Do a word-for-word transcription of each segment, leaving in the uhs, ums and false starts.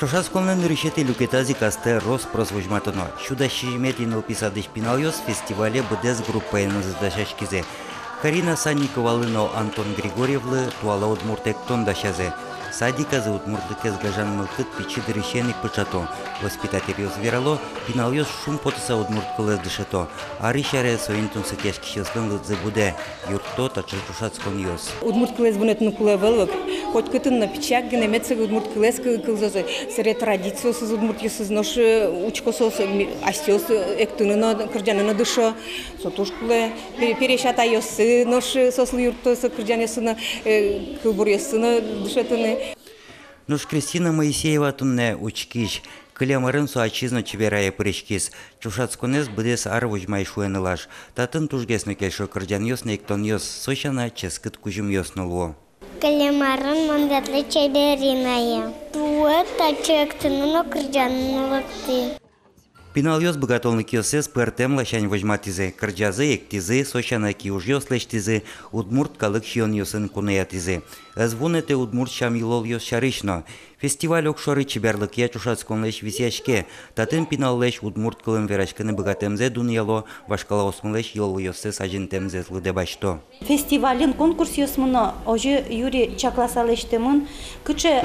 Ӵошатсконлэн нырысетӥ люкетаз ик астэ рос-прос возьматоно. Сю дас сизьыметӥ нылпи садысь пиналъёс фестивале быдэс группаенызы дасяськизы. Карина Санниковалы но Антон Григорьевлы туала удмурт эктон дасязы. Садиказы удмуртлыкез гажан мылкыд пичи дырысен ик пыӵато. Воспитательёс верало, пиналъёс шумпотыса удмурт кылэз дышето. Арысь аре соин тунсыкъяськисьёслэн лыдзы будэ, юртто таӵе ӵошатсконъёс. Удмурт кылэз вунэтыны кулэ ӧвӧл ук. Котькытын но, пичияк гинэ мед со удмурт кылэз кы-, кылзозы. Сэре традициосыз удмуртъёсыз нош, э, учко соос, э, ми-, асьсэос, э, эктыны но, кырӟаны но дышо. Со туж кулэ. Пе-, пересь атайёссы нош, э, соослы юртто со кырӟанъёссы но, э, кылбуръёссы но дышетыны. Нош Кристина Моисеева туннэ учкись. Кылем арын со ачиз но чеберае пыриськиз. Ӵошатсконэз быдэс ар возьмай, шуэ нылаш. Татын тужгес но кельшо кырӟанъёс но эктонъёс, со сяна ческыт кузьымъёс но луо. Кылем арын мон ветлӥ чеберинае. Туэ татчы эктыны но кырӟаны но лыктӥ. Пиналъёс быгатонлыкъёссэс пӧртэм ласянь возьматӥзы: кырӟазы, эктӥзы, со сяна киужъёс лэсьтӥзы, удмурт калык сиёнъёсын куноятӥзы. Ӧз вунэты удмурт сям-йылолъёс сярысь но. Фестиваль огшоры чеберлыкъя ӵошатсконлэсь висъяське. Татын пиналлэсь удмурт кылын вераськыны быгатэмзэ дунъяло, вашкалаосмылэсь йылолъёссэс азинтэмзэс лыдэ басьто. Фестивальын конкурсъёс мыно, озьы юри чакласа лэсьтэмын, кыӵе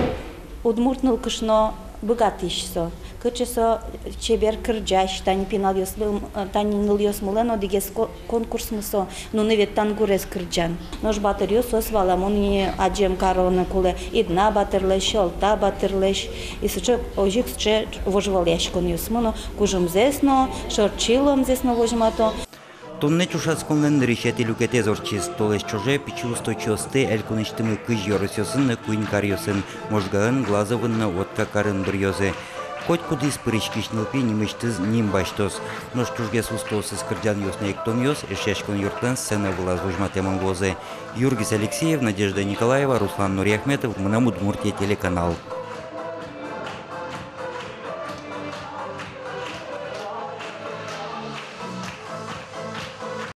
удмурт нылкышно быгатӥсь со, кыӵе со чебер кырӟась. Тани пиналъёслы, тани нылъёсмылэн одӥгез ко-, конкурсмы со, нуны ветлан гурез кырӟан. Нош батыръёс соос валамон ини адӟем кароно кулэ Идна батырлэсь, Сьӧлта батырлэсь. И сыӵе, озьы ик сыӵе вожвылъяськонъёс мыно, кужымзэс но, шорт сюлэмзэс но возьмато. Туннэ ӵошатсконлэн нырысетӥ люкетэз ортчиз. Толэзь ӵоже пичи усточиосты элькунысьтымы кызь ёросъёсын но куинь каръёсын: Можгаын, Глазовын но Воткакарын быръёзы. Котькудӥз пыриськись нылпи нимысьтыз ним басьтоз. Нош тужгес устоосыз кырӟанъёс но эктонъёс Эшъяськон юртлэн сцена вылаз возьматэмын луозы. Юргис Алексеев, Надежда Николаева, Руслан Нуриахметов, «Мынам Удмуртие» телеканал.